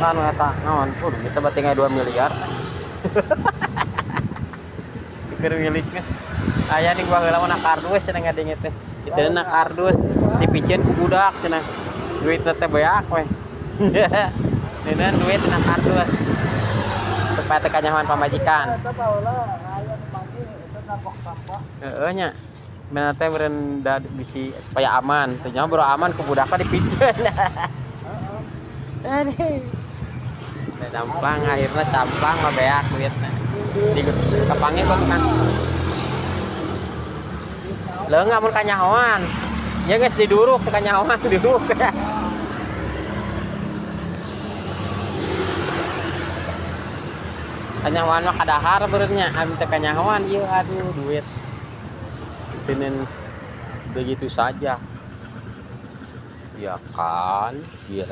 Anu eta naon? Kita berarti 2 miliar. Keur milikna. Aya nih gua heula mah na kardus cenah ngadenge teh. Itu na kardus dipiceun ku budak cenah. Duitna teh beak we. Neuneun duit na kardus. Supaya teu kanyahoan pamajikan. Eta baheula aya nu manggih eta napok sampah. Heeh nya. Bener teh meureun da bisi supaya aman. Teu nyaho boro aman ku budakna dipiceun. Heeh. Aduh. Da camplang akhirnya camplang mah beak duitna. Di kapanggih ku tukang. Leungah mun kanyahoan. Ya geus diduruk teu kanyahoan diduruk. Kanyahoan mah kadahar beureun nya, abi teh kanyahoan ieu aduh duit. Teuneun begitu saja. Ya kan? Ya.